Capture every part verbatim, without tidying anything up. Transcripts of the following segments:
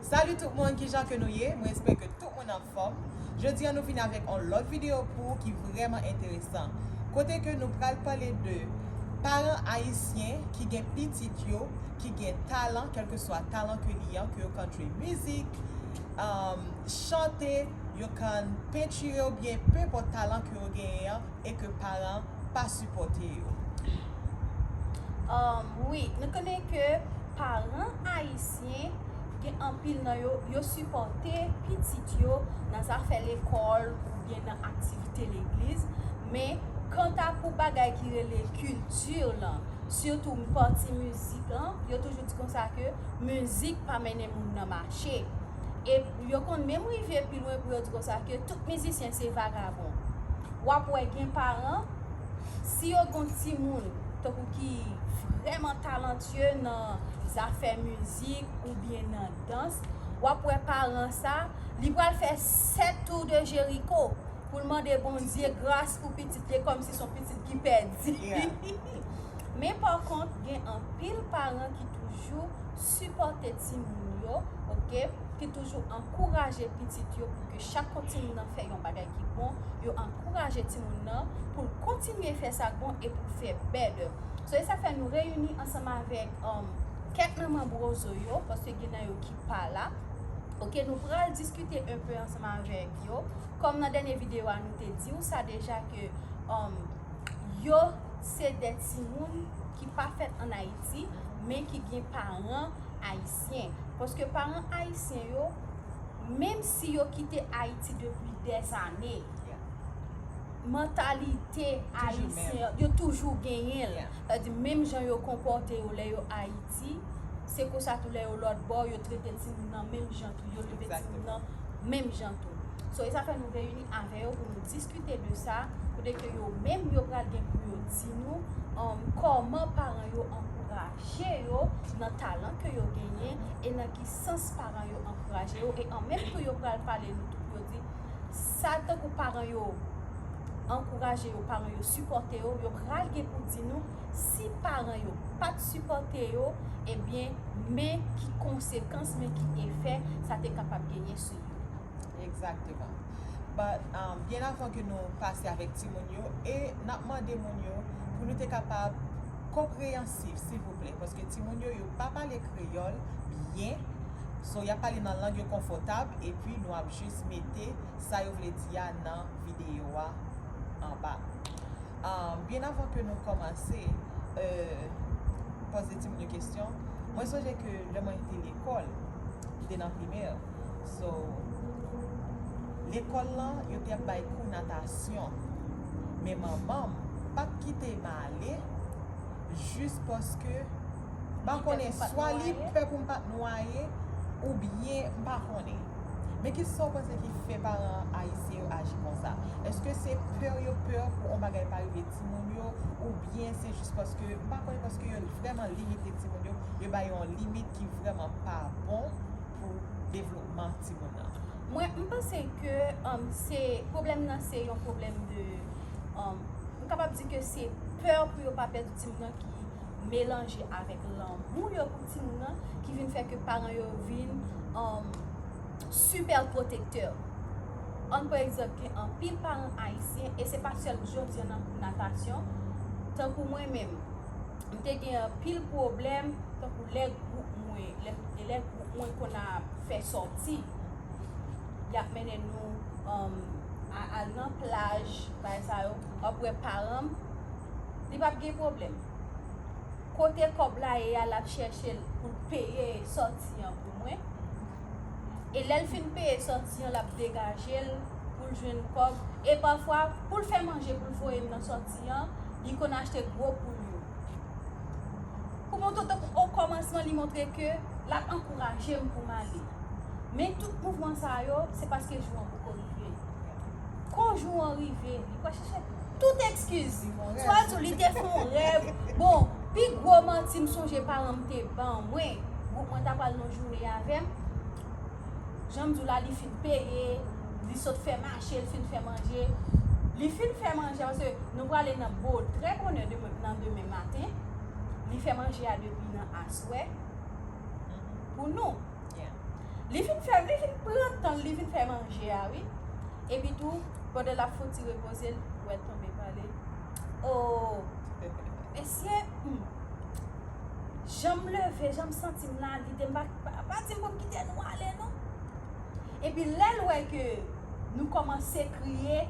Salut tout moun, kijan ke nou ye? Mwen espere ke tout moun anfòm. Jodi a nou vin avèk yon lòt videyo pou ou ki vrèman enteresan. Kote ke nou pral pale de paran ayisyen ki gen pitit yo, ki gen talan, kèlkeswa talan ke li an, ke yo konn jwe mizik, um, chante, yo konn pentire oubyen penpòt talan ke yo genyen an, e ke paran pa sipòte yo. Um, wi, nou konnen ke paran ayisyen gen anpil nan yo, yo sipòte pitit yo nan zafè lekòl oubyen nan aktivite legliz, men kanta pou bagay ki rele kilti lan, sitou pati mizik lan, yo toujou di konsa ke mizik pa mennen moun nan mache. E yo konn menm rive pi lwen pou yo di konsa ke tout mizisyen se vagabon. W ap wè gen paran, si yo gon timoun tankou ki vrèman talantye nan zafè mizik oubyen nan dans, w ap wè paran sa, li pral fè sèt tou de Jeriko pou l mande Bondye gras pou pitit li, kòmsi se yon pitit ki pèdi. Men pa kont, gen anpil paran ki toujou sipòte timoun yo, oke, ki toujou ankouraje pitit yo pou ke chak kon timoun nan fè yon bagay ki bon, yo ankouraje timoun nan pou l kontinye fè sa k bon e pou l fè bèdè. So, e sa fè nou reyini ansanm avèk um, kèk nan manm Rozo yo, paske gen nan yo ki pa la. Oke, nou pral diskite enpe ansanm avèk yo. Kòm nan dènye videyo a, nou te di w sa deja ke um, yo se de timoun ki pa fèt ann Ayiti, men ki gen paran ayisyen. Paske paran ayisyen yo, menm si yo kite Ayiti depi dèzane, mantalite ayisyen yo toujou genyen l. Sa vle di, menm jan yo konpòte yo lè yo Ayiti, se konsa tou lè yo lòt bò, yo trete timoun nan menm jan tou, yo leve timoun nan menm jan tou. So, e sa fè nou reyini avè yo pou nou diskite de sa, kote ke yo menm yo pral gen pou yo di nou um, kòman paran yo ankouraje yo nan talan ke yo genyen e nan ki sans paran yo ankouraje yo. E an menm tou yo pral pale nou tou pou yo di sa tankou paran yo ankouraje yo, paran yo sipòte yo, yo pral gen pou di nou si paran yo pa t sipòte yo, ebyen, men ki konsekans, men ki efè sa te kapab genyen sou yo. Egzakteman. But, um, byen avan ke nou pase avèk timoun yo, e n ap mande moun yo pou nou te kapab konpreyansif, silvouplè, paske timoun yo, yo pa pale kreyòl byen, so y ap pale nan lang yo konfòtab, epi nou ap jis mete sa yo vle di a nan videyo a anba. Um, byen avan ke nou kòmanse euh, poze timoun yo kesyon, mwen sonje ke lè mwen te lekòl, m te nan primè, so, lekòl lan, yo te ap bay kou natasyon. Men manman m pa t kite m ale jis paske m pa konnen, swa li pè pou m pa t nwaye, oubyen m pa konnen. Men kisa w panse ki fè paran ayisyen yo aji konsa? Èske se pè yo pè pou yon bagay pa rive timoun yo, oubyen se jis paske, m pa konnen, paske yo vrèman limite timoun yo, yo ba yo yon limit ki vrèman pa bon pou devlopman timoun nan? Mwen, m panse ke um, se pwoblèm nan se yon pwoblèm de um, m kapab di ke se pè pou yo pa pèdi timoun nan ki melanje avèk lanmou yo pou timoun nan ki vin fè ke paran yo vin um, sipè pwotektè. Ann pa egzanp, gen anpil paran ayisyen, e se pa sèl jodi a nan kou natasyon, tankou mwen menm, m te gen anpil pwoblèm, tankou lè gwoup mwen, lè, lè gwoup mwen konn ap fè sòti, y ap mennen nou um, a, al nan plaj, bagay sa yo, w ap wè paran m, li p ap gen pwoblèm. Kote kòb la ye a, l ap chèche l pou l peye sòti an pou mwen. E lè l fin peye sòti an, l ap degaje l pou l jwenn kòb. E pafwa, pou l fè manje, pou l voye m nan sòti an, li konn achte gwo poul yo. Pou montre w, o kòmansman, li montre ke l ap ankouraje m pou m ale. Men tout mouvman sa yo, se paske jou an poko rive. Kon jou an rive, li pral chèche tout ekskiz. Swa l di w li te fè yon rèv. Bon, pi gwo manti m sonje paran m te ban mwen. Gwoup mwen ta pral nan jounen avè m. Jan m di w la, li fin peye, li sot fè mache, li fin fè manje. Li fin fè manje, paske nou prale nan bo, trè bonè demen, nan demen maten. Li fè manje a depi nan aswè. Pou nou. Li vin fè, li vin pran tan, li vin fè manje a, wi. Epi tou, pandan l ap fouti repoze l, ou wè l tonbe pale. Oh, mesye, hmm. Jan m leve, jan m santi m la, lide m pa, pa, pa di m pou m kite nou ale, non. Epi lè l wè ke nou kòmanse kriye,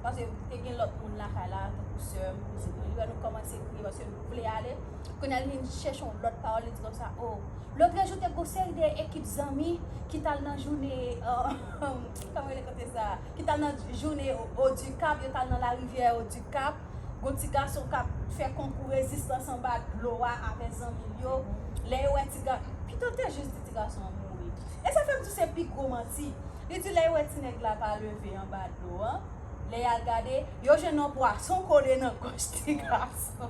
paske te gen lòt moun lakay la, tankou sè m, kouzen mwen, li wè nou kòmanse kriye paske nou vle ale. Kounye a, li vin chèche yon lòt pawòl, li di konsa, oh, lòt jou te gon seri de ekip zanmi ki t al nan jounen, kòman rele kote sa? Ki t al nan jounen Odikap, yo t al nan larivyè Odikap. Gon ti gason k ap fè konkou rezistans anba dlo a avè zanmi l yo. Lè yo wè ti ga, pito te jis di ti gason an mouri. E sa fè m di se pi gwo manti. Li di lè yo wè ti nèg la pa leve anba dlo an, lè y al gade, yo jwenn yon pwason kole nan gòj ti gason.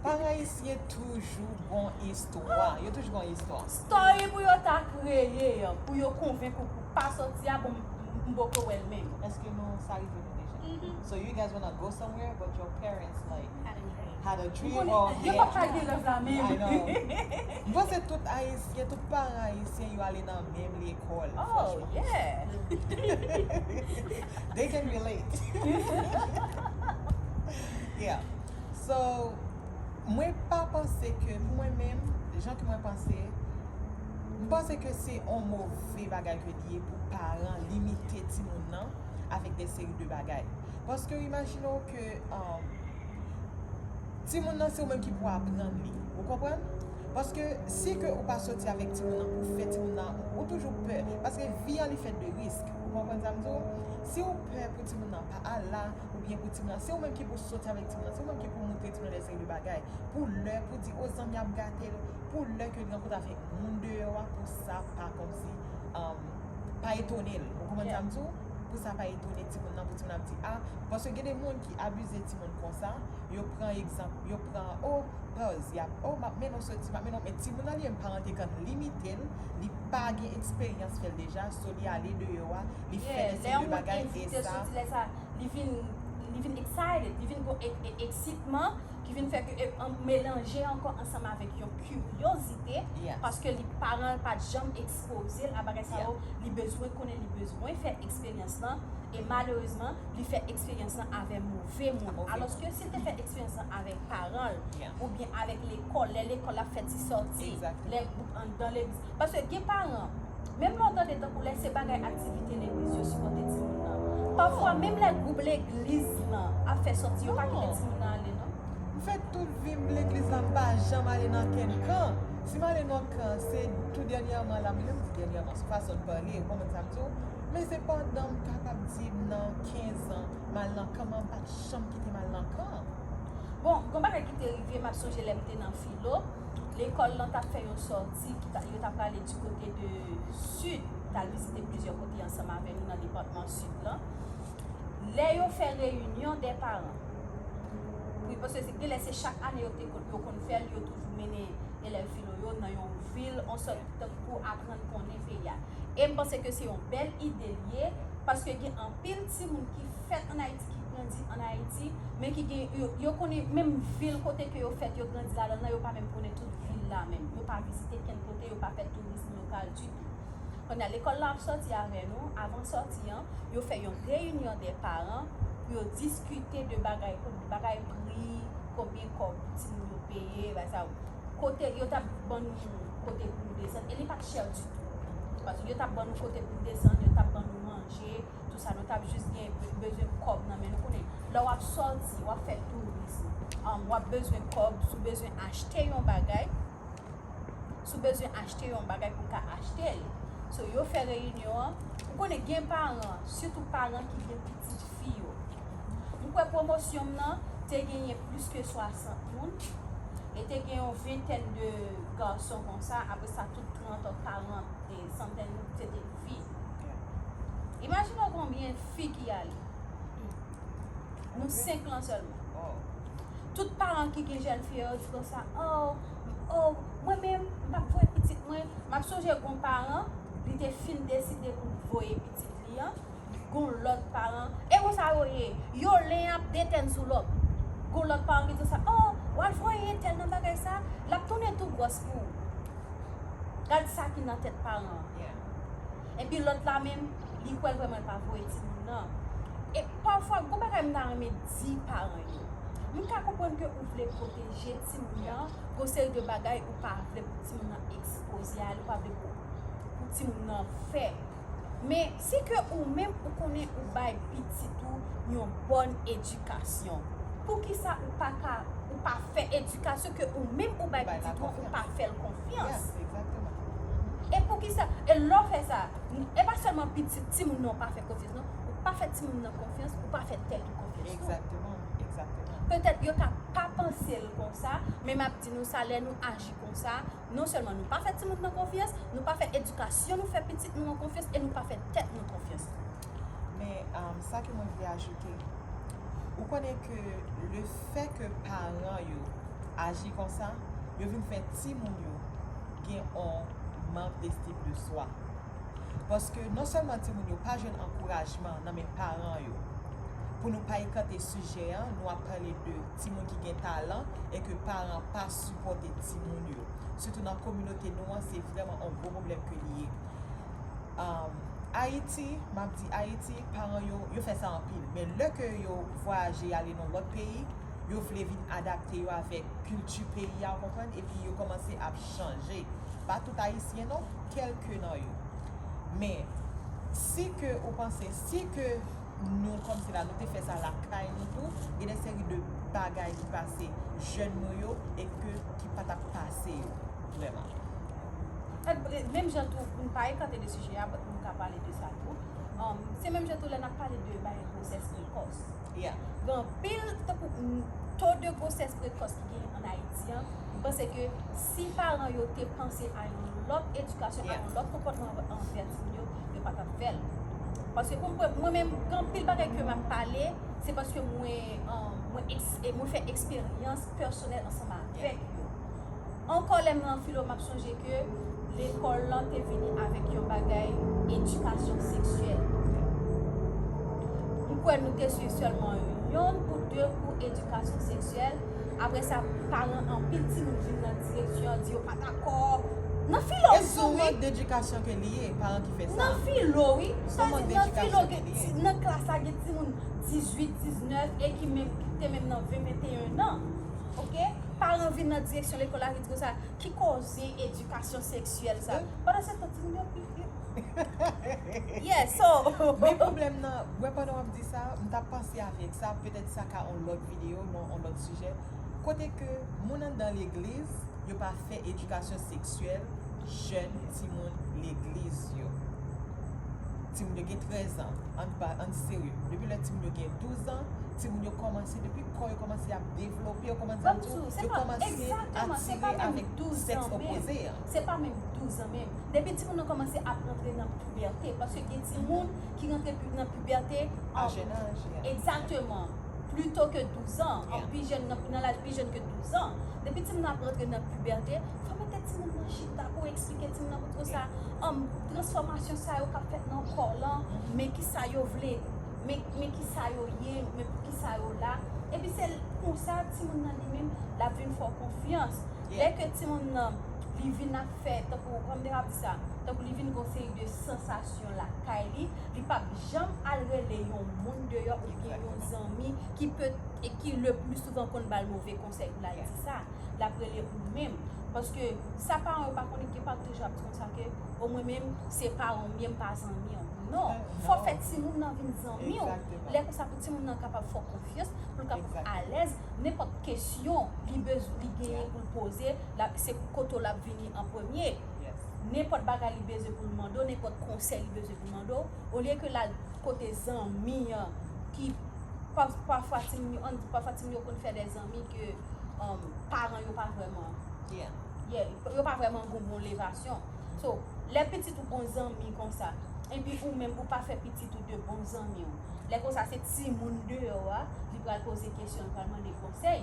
Paran Ayisyen toujou gon istwa. Yo toujou gon istwa. Story pou yo ta kreye an, pou yo konvenk ou pou pa soti a, bon, m poko wè l menm. Èske nou sa rive nou deja? So you guys wanna go somewhere but your parents like Had a dream. had a dream or Yo pa pral gen rèv la menm. I know. M panse tout Ayisyen, tout paran Ayisyen yo ale nan menm lekòl. Oh, yeah. They can relate. Yeah. So, mwen pa panse ke pou mwen menm, jan ke mwen panse, m panse ke se yon move bagay ke li ye pou paran limite timoun nan avèk de seri de bagay. Paske imajine w ke um, timoun nan se ou menm ki pou aprann li. Ou konprann? Paske si ke ou pa soti avèk timoun nan pou fè timoun nan, ou toujou pè. Paske vi an li fèt de risk. Ou konprann sa m di w? Si ou pè pou timoun nan pa al la, oubyen pou timoun nan, se ou menm ki pou soti avèk timoun nan, se ou menm ki pou moutre timoun nan de seri de bagay. Pou lè, pou di, o zanmi ap gate l, pou lè ke li rankontre avèk moun deyò a, pou sa pa kòmsi, um, pa etone l. Ou konprann sa m di w? Pou sa pa etone timoun nan, pou timoun ap di, a, paske gen de moun ki abize timoun konsa, yo pran egzanp, yo pran, o, buzz, y ap, o, m ap mennen w soti, m ap mennen w, men timoun nan li menm paran te konn limite l, li pa gen eksperyans fè l deja, so li ale deyò a, li fè de seri de bagay, e sa. Li vin, li vin excited, li vin gon eksitman ki vin fè ke e, an, melanje ankò ansanm avèk yon kiryozite, paske li paran l pa t janm ekspoze l a bagay sa yo, li bezwen konnen, li bezwen fè eksperyans lan, e malerezman, li fè eksperyans lan avè move moun. Alòske si l te fè eksperyans lan avèk paran l, oubyen avèk lekòl, lè lekòl ap fè ti sòti, lè gwoup anndan legliz. Paske gen paran, menm lè w tande tankou lè se bagay aktivite legliz yo sipòte timoun nan. Pafwa, menm lè gwoup legliz lan ap fè sòti, yo pa kite timoun nan ale, non. M fè tout vi m legliz la, m pa janm ale nan kenn kan. Si m ale nan kan, se tou dènyèman la, m menm di dènyèman, se fason m pale, ou konprann sa m di w? Men se pandan m kapab di m nan kenz an, m al nan kan, men m pa t janm kite m al nan kan. Bon, gon bagay ki te rive, m ap sonje lè m te nan filo, lekòl lan t ap fè yon sòti, ki ta, yo t ap prale di kote de Sid, t al vizite plizyè kote ansanm avè nou nan depatman Sid lan. Lè yo fè reyinyon dè paran, wi, paske se, genlè se chak ane yo te konn, yo konn fè l, yo toujou mennen elèv filo yo nan yon vil, yon sòt pou aprann konnen peyi a. E m panse ke se yon bèl ide l ye, paske gen anpil timoun ki fèt ann Ayiti, ki grandi ann Ayiti, men ki gen, yo, yo konnen menm vil kote ke yo fèt, yo grandi ladan l lan, yo pa menm konnen tout vil la menm. Yo pa vizite kenn kote, yo pa fè tourism lokal ditou. Kounye a, lekòl la ap sòti avè nou, avan sòti an, yo fè yon reyinyon dè paran pou yo diskite de bagay, bagay pri, konbyen kòb timoun yo peye, bagay sa yo. Kote yo t ap ban nou kote pou nou desann, e li pa t chè ditou. Paske yo t ap ban nou kote pou nou desann, yo t ap ban nou manje, tou sa, nou t ap jis gen be-, bezwen kòb nan men nou. Konnen, lè w ap sòti, w ap fè tourism, um, w ap bezwen kòb, si w bezwen achte yon bagay, si w bezwen achte yon bagay pou w ka achte l. So, yo fè reyinyon an, ou konnen gen paran, sitou paran ki gen pitit fi yo. M kwè pwomosyon m nan te genyen plis ke swasant moun, e te gen yon ventèn de gason konsa, apre sa tout trant, karant, e santèn se te fi. Imajine w konbyen fi ki ale. Nou senk lan sèlman. Tout paran ki gen jèn fi yo di konsa, oh, oh, mwen menm, m p ap voye pitit mwen. M ap sonje gon paran, li te fin deside pou l voye pitit li an. Gon lòt paran, e konsa yo ye, yo len ap detèn sou lòt. Gon lòt paran ki di sa, oh, w al voye entèl nan bagay sa, l ap tounen tou gwòs pou ou. Gad sa ki nan tèt paran an. Epi lòt la menm, li kwè vrèman l pa voye timoun nan. E pafwa, gon bagay m ta renmen di paran yo. M ka konprann ke ou vle pwoteje timoun nan, gon seri de bagay ou pa vle pou timoun nan ekspoze a li, ou pa vle pou, pou timoun nan fè. Men, si ke ou menm ou konnen ou bay pitit ou yon bòn edikasyon, poukisa ou pa ka, ou pa fè edikasyon ke ou menm ou bay pitit ou, ou pa fè l konfyans? E poukisa? E lè w fè sa, e pa sèlman pitit timoun nan ou pa fè konfyans, non. Ou pa fè timoun nan konfyans, ou pa fè tèt ou konfyans, non. Petèt yo ka pa panse l konsa, men m ap di nou sa, lè nou aji konsa, non sèlman nou pa fè timoun nan konfyans, nou pa fè edikasyon nou fè pitit nou an konfyans e nou pa fè tèt nou konfyans. Men, um, sa ke mwen vle ajoute, ou konnen ke le fè ke paran yo aji konsa, yo vin fè timoun yo gen on mank d'estime de swa. Paske non sèlman timoun yo pa jwenn ankourajman nan men paran yo. Pou nou pa ekate sijè an, nou ap pale de timoun ki gen talan e ke paran pa sipòte timoun yo. Sitou nan kominote nou an, se vrèman on gwo pwoblèm ke li ye. Um, Ayiti, m ap di Ayiti, paran yo, yo fè sa anpil. Men lè ke yo vwayaje ale nan lòt peyi, yo vle vin adapte yo avèk kilti peyi a, ou konprann? Epi yo kòmanse ap chanje. Pa tout Ayisyen non, kèlke nan yo. Men, si ke ou panse, si ke nou kòmsi la, nou te fè sa lakay nou tou, gen de seri de bagay ki pase jèn nou yo e ke ki pa t ap pase yo, vrèman. Menm jan tou, pou n pa ekate de sijè a, but nou ka pale de sa tou. Um, se menm jan tou lè n ap pale de bay gwosès prekòs. Gen anpil, tankou, to de gwosès prekòs ki genyen ann Ayiti an, m panse ke si paran yo te panse a yon lòt edikasyon, a yon lòt konpòtman anvè timoun yo, yo pa t ap fè l. Paske pou mwen, mwen menm, gen anpil bagay ke m ap pale, se paske mwen, um, mwen, mwen fè eksperyans pèsonèl ansanm avèk yo. Ankò lè m nan filo, m ap sonje ke lekòl lan te vini avèk yon bagay edikasyon seksyèl. M kwè nou te swiv sèlman yonn ou de kou edikasyon seksyèl. Apre sa, paran anpil timoun vin nan direksyon an, di yo pa dakò. Nan filo tou, wi. Edikasyon ke li ye, paran ki fè sa. Nan filo, wi. Sa di nan filo, nan klas la gen timoun dizuit, diznèf e ki menm, ki te menm nan ven, venteyen an. Oke? Paran vin nan direksyon lekòl la, ki di konsa, ki koze edikasyon seksyèl sa? Pandan se tan, timoun yo pi. Yeah, so. Men pwoblèm nan, mwen pandan w ap di sa, m t ap panse avèk sa, petèt sa ka on lòt videyo, non, on lòt sijè. Kote ke moun anndan legliz, yo pa fè edikasyon seksyèl jèn timoun legliz yo. Timoun yo gen trèz an, ann pa, ann serye. Depi lè timoun yo gen douz an, timoun yo kòmanse, depi kò yo kòmanse ap devlope, yo kòmanse ap di, yo kòmanse atire avèk sèks opoze an. Se pa menm douz an menm. Depi timoun nan kòmanse ap rantre nan pibète, paske gen timoun ki rantre nan pibète a jèn aj. Egzakteman. Plito ke douz an, an pi jèn, nan, nan laj pi jèn ke douz an. Depi timoun nan ap rantre nan pibète, fò mete timoun nan chita pou eksplike timoun nan pou di konsa, um, transfòmasyon sa yo k ap fèt nan kò lan, men kisa yo vle, men, men kisa yo ye, men poukisa yo la. Epi se konsa timoun nan li menm, l ap vin fè w konfyans. Lè ke timoun nan, li vin ap fè, tankou, kòm m te ap di sa, tankou li vin gon seri de sansasyon lakay li, li p ap janm al rele yon moun deyò oubyen yon zanmi ki pe, e ki le pli souvan konn ba l move konsèy pou l al di sa. L ap rele ou menm. Paske sa paran yo pa konnen, gen paran toujou ap di konsa ke, o mwen menm, se paran m ye, m pa zanmi w. Non, fò fè timoun nan vin zanmi w. Lè konsa pou timoun nan kapab fè w konfyans, pou l kapab alèz, nenpòt kesyon li bezwen, li genyen pou l poze, l ap, se kote w l ap vini an premye. Nenpòt bagay li bezwen pou l mande w, nenpòt konsèy li bezwen pou l mande w, olye ke l al kote zanmi an ki pa, pafwa timoun yo, ann di pafwa timoun yo konn fè de zanmi ke, um, paran yo pa vrèman, yeah, yo pa vrèman gon bon levasyon. So, lè pitit ou gon zanmi konsa, epi ou menm ou pa fè pitit ou de bon zanmi w, lè konsa se timoun deyò a, li pral poze kesyon, li pral mande konsèy.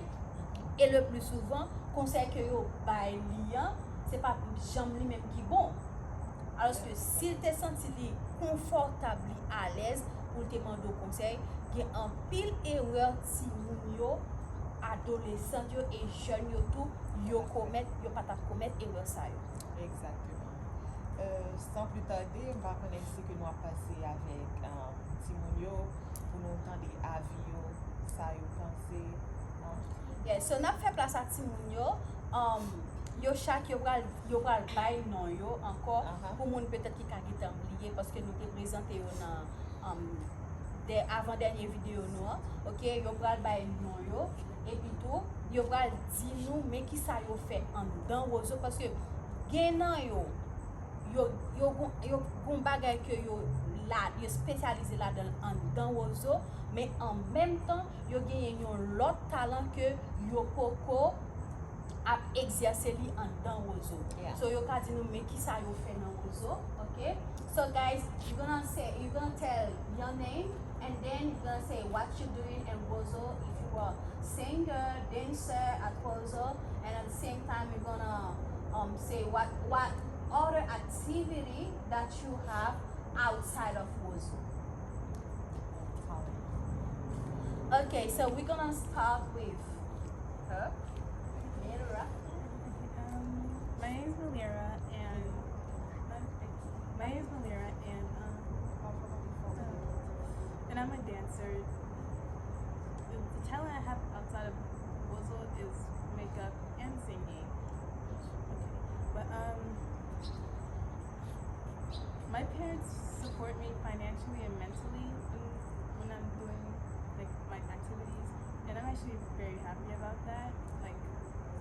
E le pli souvan, konsèy ke yo bay li an, se pa janm li menm ki bon. Alòske si l te santi li konfòtab, li alèz pou l te mande w konsèy, gen anpil erè timoun yo, adolesan yo e jèn yo tou, yo komèt, yo pa t ap komèt erè sa yo. Egzakteman. Euh, sans plus tarder, m pa konnen si ke nou ap pase avèk um, timoun yo pou nou tande avi yo, sa yo panse. Hein? Yeah, so n ap fè plas a timoun yo. Um, yo chak yo pral yo pral bay non yo ankò uh-huh. Pou moun petèt ki ka gentan bliye paske nou te prezante yo nan um, de avan dènye videyo nou an. Ok, yo pral bay non yo epi tou yo pral di nou men kisa yo fè anndan wozo paske gen nan yo yo yo gon yo gon bagay ke yo la yo espesyalize ladan l anndan wozo men an menm tan yo genyen yon lòt talan ke yo poko ap egzèse li anndan wozo. So yo ka di nou men kisa yo fè nan wozo. Ok, so guys, you're gonna say you're gonna tell your name and then you're gonna say what you're doing in wozo, if you are singer, dancer at wozo, and at the same time you're gonna um, say what what other activity that you have outside of wozo. Okay, so we're gonna start with her. Mira. Um, my name is Malira, and my name is Malira, and um, and I'm a dancer. The talent I have outside of wozo is makeup and singing. Okay, but um, my parents support me financially and mentally when, when I'm doing like my activities, and I'm actually very happy about that. Like,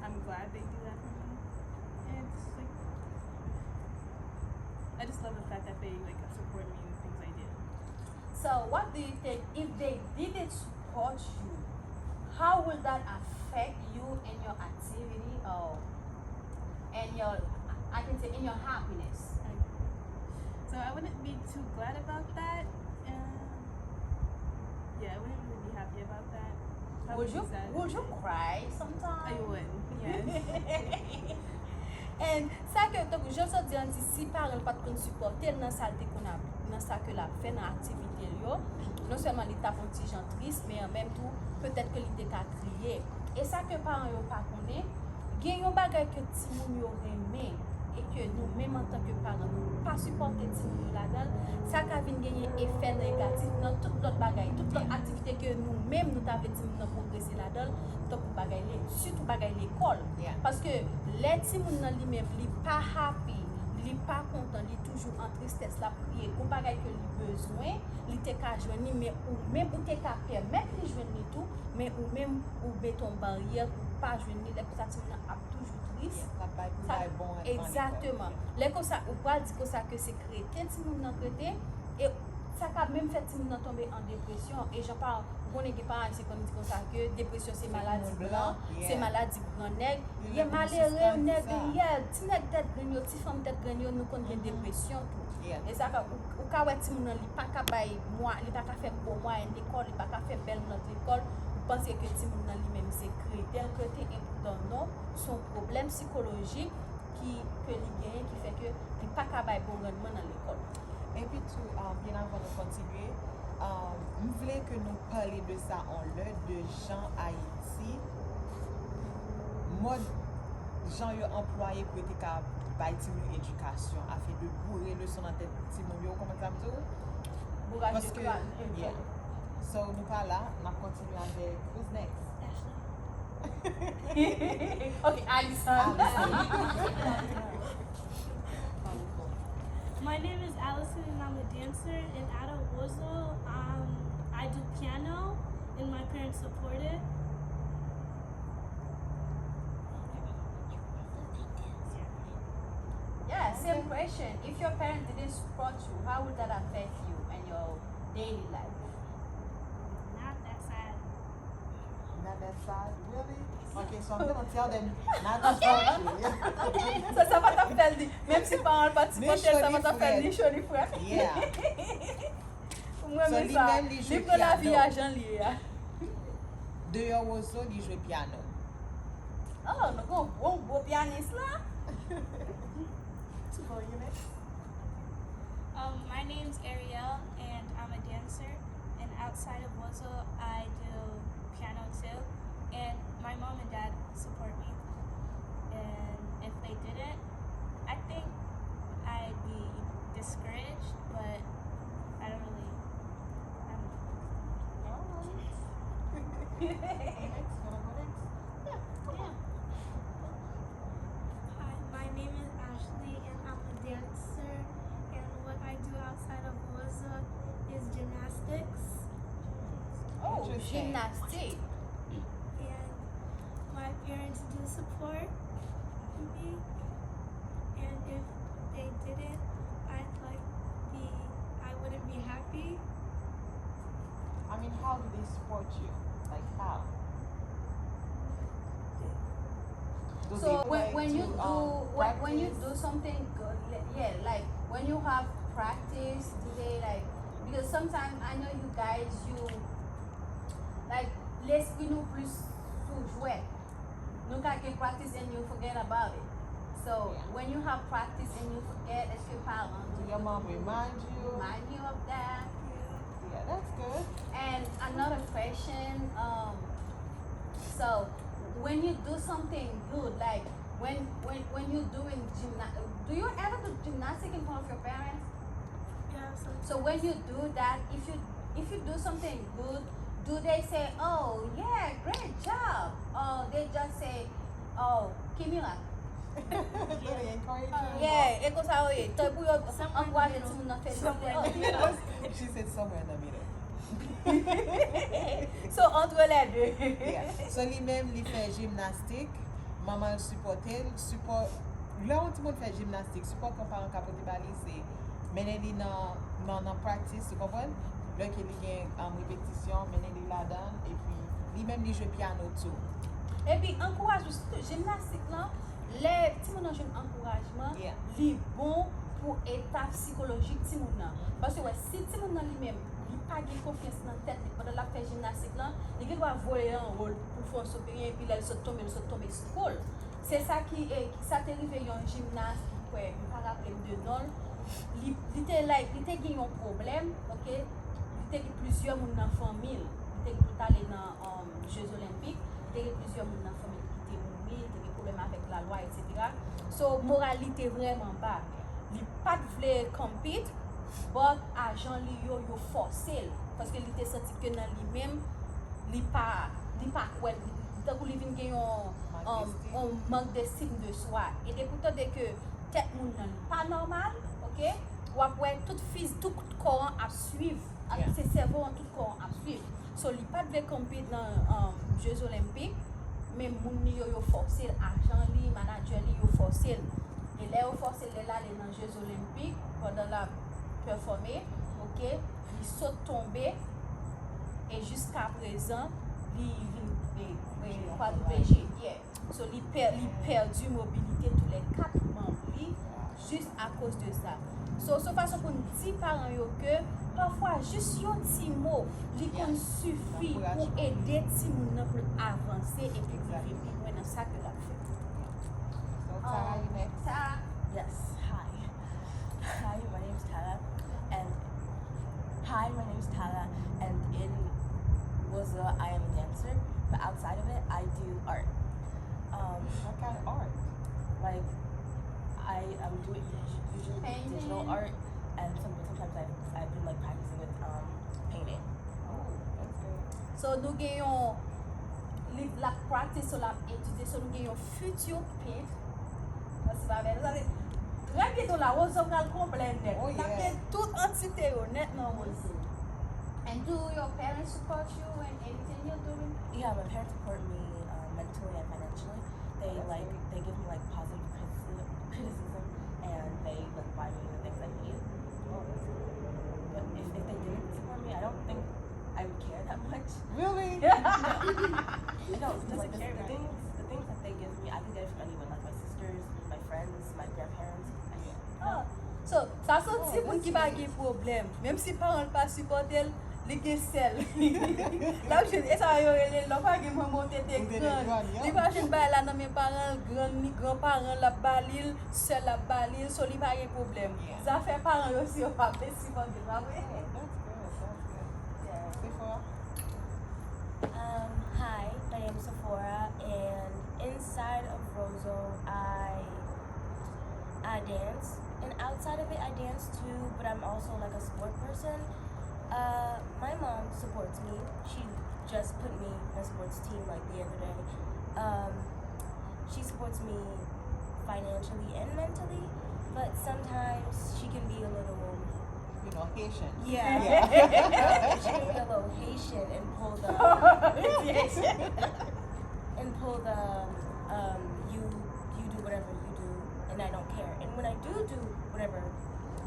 I'm glad they do that for me, and it's like I just love the fact that they like support me in the things I do. So, what do you think if they didn't support you? How will that affect you in your activity or in your, I can say, in your happiness? So I wouldn't be too glad about that. And yeah, I wouldn't really be happy about that. Would you would you cry sometimes? I would, yes. And sa ke tankou jan sot di an di si paran l pa t konn sipòte l nan sa l te konn ap nan sa ke l ap fè nan aktivite l yo, non sèlman li t ap yon ti jan tris men an menm tou petèt ke li te ka kriye. E sa ke paran yo pa konnen, gen yon bagay ke timoun yo renmen e ke nou menm antanke paran nou pa sipòte timoun yo ladan l, sa ka vin genyen efè negatif nan tout lòt bagay, tout lòt aktivite ke nou menm nou ta vle timoun nan pwogrese ladan l, tankou bagay le sitou bagay lekòl. Paske lè timoun nan li menm li pa happy, li pa kontan, li toujou an tristès, l ap kriye, gon bagay ke li bezwen, li te ka jwenn li, men ou menm ou te ka pèmèt li jwenn li tou, men ou menm ou mete yon baryè pou pa jwenn li, lè konsa timoun nan ap toujou tris. Egzakteman. Lè konsa ou pral di konsa ke se kreten timoun nan kreten, e sa ka menm fè timoun nan tonbe an depresyon, e jan pa Ou konnen gen paran se konn di konsa ke depresyon se maladi blan, se maladi gran nèg. Ye malere nèg, ye ti nèg tèt grenn yo, ti fanm tèt grenn yo, nou konn gen depresyon tou. E sa fè ou ka wè timoun nan li pa ka bay mwa, li pa ka fè bon mwayèn lekòl, li pa ka fè bèl nòt lekòl, ou panse ke timoun nan li menm se kreten l kreten, epoutan non, se yon pwoblèm sikolojik ki ke li genyen ki fè ke li pa ka bay bon randman nan lekòl. Epi tou, byen avan nou kontinye, m vle ke nou pale de sa on lè, de jan Ayiti, mòd jan yo anplwaye pou yo te ka bay timoun yo edikasyon, afin de boure leson nan tèt timoun yo, ou konprann sa m di w? Bouraj de kran. So, nou pa la, n ap kontinye avèk who's next? Ok, Alison. My name is Allison and I'm a dancer. And out of Wozo, um, I do piano and my parents support it. Yeah, same question. If your parents didn't support you, how would that affect you and your daily life? Not that sad. Not that sad, really? Okay, so I'm gonna tell them not to talk to you. So sa pa t ap fè l di, menm si paran l pa t sipòte l, sa pa t ap fè l ni cho ni frèt. Yeah. Mwen renmen sa. Li pran lavi a jan l ye a. Deyò Wozo, li jwe pyano. Oh, nou gon bon gwo pyanis la. Um, my name's Ariel and I'm a dancer. And outside of Wozo, I do piano too. And my mom and dad support me. And if they didn't, I think I'd be Gymnastique. And my parents do support me. And if they didn't, I'd like be, I wouldn't be happy. I mean, how do they support you? Like how? Do So they when, like when you to, do um, when, when you practice? Do something good, li- yeah, like when you have practice, do they like, because sometimes I know you guys, you like, lespri nou plis sou jwèt. Nou ka gen practice and you forget about it. So Yeah. When you have practice and you forget, èske paran Do your mom remind you? Remind you of that? Yeah, that's good. And another question, um, so when you do something good, like when when when you doing gymna- do you ever do gymnastic in front of your parents? Yeah, so So when you do that, if you if you do something good, do they say, "Oh yeah, great job," or they just say, "Oh, Kimira"? Do they encourage you? Yeah, e konsa yo ye. Tankou yo ankouraje timoun nan, felisite. Oh, Kimira. She said somewhere in the middle. So entre les deux. Yeah. So li menm li fè jimnastik, manman l sipòte l, sipò lè yon timoun fè jimnastik, sipò ke yon paran ka pote ba li se mennen li nan nan nan practice, ou konprann? Lè ke li gen um, repetisyon, mennen li ladan l, epi li menm li jwe pyano tou. Epi ankourajman, sitou jimnastik lan, lè timoun nan jwenn ankourajman, Yeah. Li bon pou eta sikolojik timoun nan. Paske wè, si timoun nan li menm, li pa gen konfyans nan tèt li pandan l ap fè jimnastik lan, li gen dwa vole anwo pou l fè yon sot, epi lè l sot tonbe, l sot tonbe sou kò l. Se sa ki, e, sa te rive yon jimnas, m kwè, m pa raple m de non l. Li, li te like, li te gen yon pwoblèm, oke? Li te gen plizyè moun nan fanmi l. Li te gen pou t ale nan um, Jeux Olympiques, li te gen plizyè moun nan fanmi l ki te mouri, li te gen pwoblèm avèk lalwa, etsetera. So, moral li te vrèman ba. Li pa t vle compete, but ajan li yo, yo fòse l. Paske li te santi ke nan li menm, li pa, li pa kwè, li, tankou li vin gen yon, Mank um, d'estime. Yon mank d'estime de soi. E depi w tande ke tèt moun nan li pa nòmal, oke? W ap wè tout fiz, tout kò an ap swiv. Ap- Yeah. Se sèvo an tout kò an ap swiv. So, li pa t vle compete nan um, Jeux Olympiques, men moun li yo, yo fòse l, ajan li, manadjè li, yo fòse l. E lè yo fòse l, lè l ale nan Jeux Olympiques, pandan l ap pèfòme, oke, li sot tonbe, e jiska prezan, li vin e, e, kwadripleji. Yeah. So, li, pè, li pèdi mobilite tou lè kat manm li jis akoz de sa. So, se yon fason pou n di paran yo ke pafwa jis yon ti mo, li konn sifi pou ede timoun nan pou l avanse epi rive pi lwen nan sa ke l ap fè. So, Tara, you next? Tara, Yes, hi. Hi, my name's Tara, and hi, my name's Tara, and in Roseau, I am a dancer, but outside of it, I do art. Um, What kind of art? Like, I am doing usually digital Painting. Art, and some, sometimes I've, I've been like practicing with um, painting. Oh, that's good. So, nou gen yon liv l ap practice, so l ap etidye, so nou gen yon future paint. Nan si pa bèl, sa vle trè byento la, Roseau pral konplè nèt. Oh, N ap yeah. Gen tout antite yo nèt nan Roseau. And do your parents support you in anything you're doing? Yeah, my parents support me uh, mentally and financially. They That's like good. They give me like positive criticism, criticism, and they like buy me the things I need. Oh, that's good. But if, if they didn't support me, I don't think I would care that much. Really? No, because like the, the things, the things that they give me, I can get it from anyone, like my sisters, my friends, my grandparents. Ah, so, sa se yon timoun ki pa gen pwoblèm. Menm si paran l pa sipòte l, li gen sè l. L ap jwenn, e sa yo rele, lè w pa gen manman, w te te Ou te te grann. grann, yeah. Li pa jwenn bagay la nan men paran l, grann li, gran paran l ap ba li l, sè l ap ba li l, so li pa gen pwoblèm. Yeah. Zafè paran yo, si yo pa vle sipòte l, pa vre? Oh, that's good. That's good. Yeah. Sephora? Um, hi, my name is Sephora, and inside of Roseau, I I dance, and outside of it, I dance too. But I'm also like a sport person. Uh, my mom supports me. She just put me in a sports team like the other day. Um, she supports me financially and mentally, but sometimes she can be a little you know, Haitian. Yeah. Yeah. She gave me a little Haitian and pulled the and pulled the um you you do whatever you do and I don't care. And when I do do whatever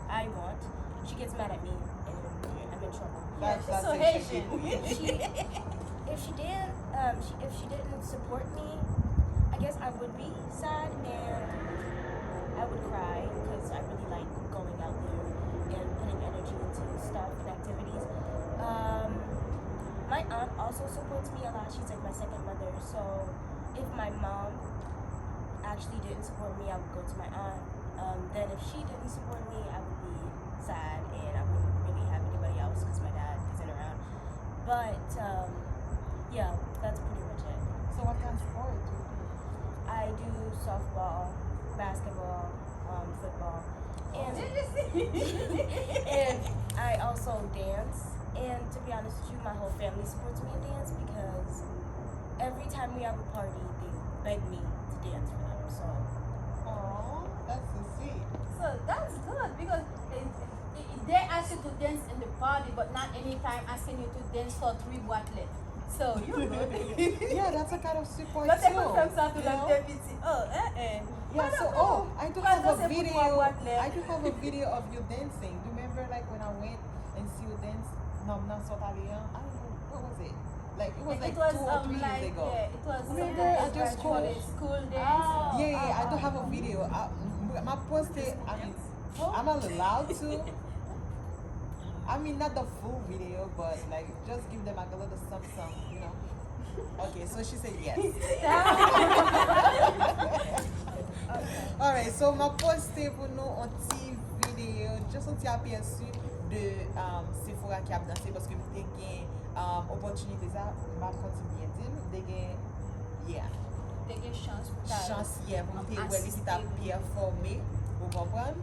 I want, she gets mad at me and I'm in trouble. That's, that's So Haitian Haitian. people. She if she did um she, if she didn't support me, I guess I would be sad and I would cry because I really like going out there and putting energy into stuff and activities. Um, my aunt also supports me a lot. She's like my second mother. So if my mom actually didn't support me, I would go to my aunt. Um, then if she didn't support me, I would be sad and I wouldn't really have anybody else because my dad isn't around. But um, yeah, that's pretty much it. So what kind of sport do you do? I do softball, basketball, um, football, and Did you see? and I also dance. And to be honest with you, my whole family supports me in dance because every time we have a party, they beg me to dance for them. So Oh, that's so sweet. So that's good because it, it, they ask you to dance in the party, but not anytime asking you to dance for three boitelet. So you good. Yeah, that's a kind of support Yo te too. konn fè m sa tou You lè know? m te piti. Oh, eh, eh. Yeah, so Madame, oh, I do pral have a danse pou twa video. boitelet. I do have a video of you dancing. Do you remember like when I went and see you dance? Non, nan sot ale an. I don't know, what was it? Like it was It like was two or um, three like years ago. Yeah, it was Remember some at your school? School dance. Oh, Yeah, yeah, I do oh, have a oh. video. I, m ap poste, I mean, I'm allowed to. I mean, not the full video, but like just give them like a little something, you know. Okay, so she said yes. Alright, so m ap poste pou nou yon ti videyo, just yon ti apèsi de um, Sephora ki ap danse paske m te gen um, opòtinite sa, m ap kontinye di l, m te gen, yeah, Te gen chans pou ta chans, yeah, pou m te wè li ki t ap pèfòme, ou konprann?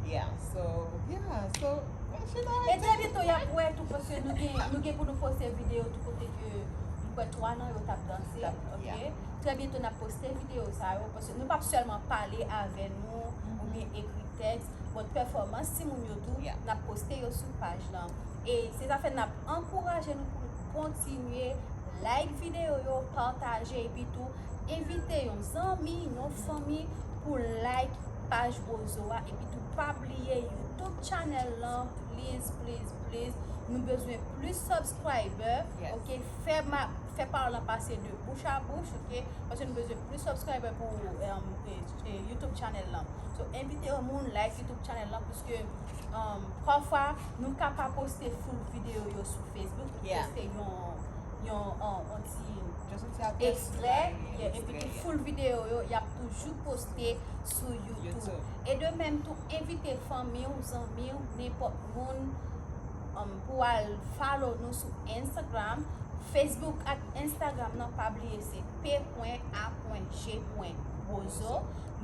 Yeah, so, yeah, so, E trè byento y ap wè tou paske nou gen nou gen pou nou poste videyo tou kote ke m kwè twa nan yo t ap danse. T ap, Ok. Yeah. Trè byento n ap poste videyo sa yo paske nou p ap sèlman pale avè nou oubyen ekri tèks, but pèfòmans timoun yo tou Yeah. n ap poste yo sou paj lan. E se sa fè n ap ankouraje nou pou nou kontinye like videyo yo, pataje epi tou envite yon zanmi, yon fanmi pou like paj Wozo a epi tou pa bliye YouTube channel lan, please, please, please. Nou bezwen plis subscriber, Yes. Ok, fè ma fè pawòl lan pase de bouch a bouch, ok, paske nou bezwen plis subscriber pou um, e, e, YouTube channel lan. So envite yon moun like YouTube channel lan, paske um, pafwa nou ka pa poste full videyo yo sou Facebook, nou Yeah. Poste yon yon um, yon ti Just yon ti apèsi. Ekstrè, yeah, epi tou full videyo yo y ap toujou poste sou YouTube. YouTube. E de menm tou envite fanmi w, zanmi w, nenpòt moun um, pou al follow nou sou Instagram, Facebook ak Instagram nan pa bliye se p.a.g.wozo.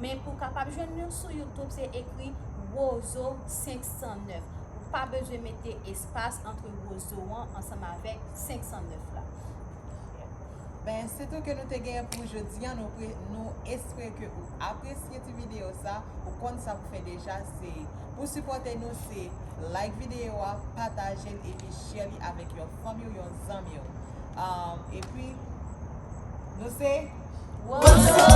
Men pou kapab jwenn nou sou YouTube se ekri Wozo senk san nèf. Ou pa bezwen mete espas antre Wozo an ansanm avèk senk san nèf la. Ben, se tou ke nou te genyen pou jodi an. Nou, pre- nou espere ke ou apresye ti videyo sa. Ou konn sa pou fè deja, se pou sipòte nou, se like videyo a, pataje l epi share li avèk yon fanmi w, yon zanmi w. Um, epi, nou se Wozo!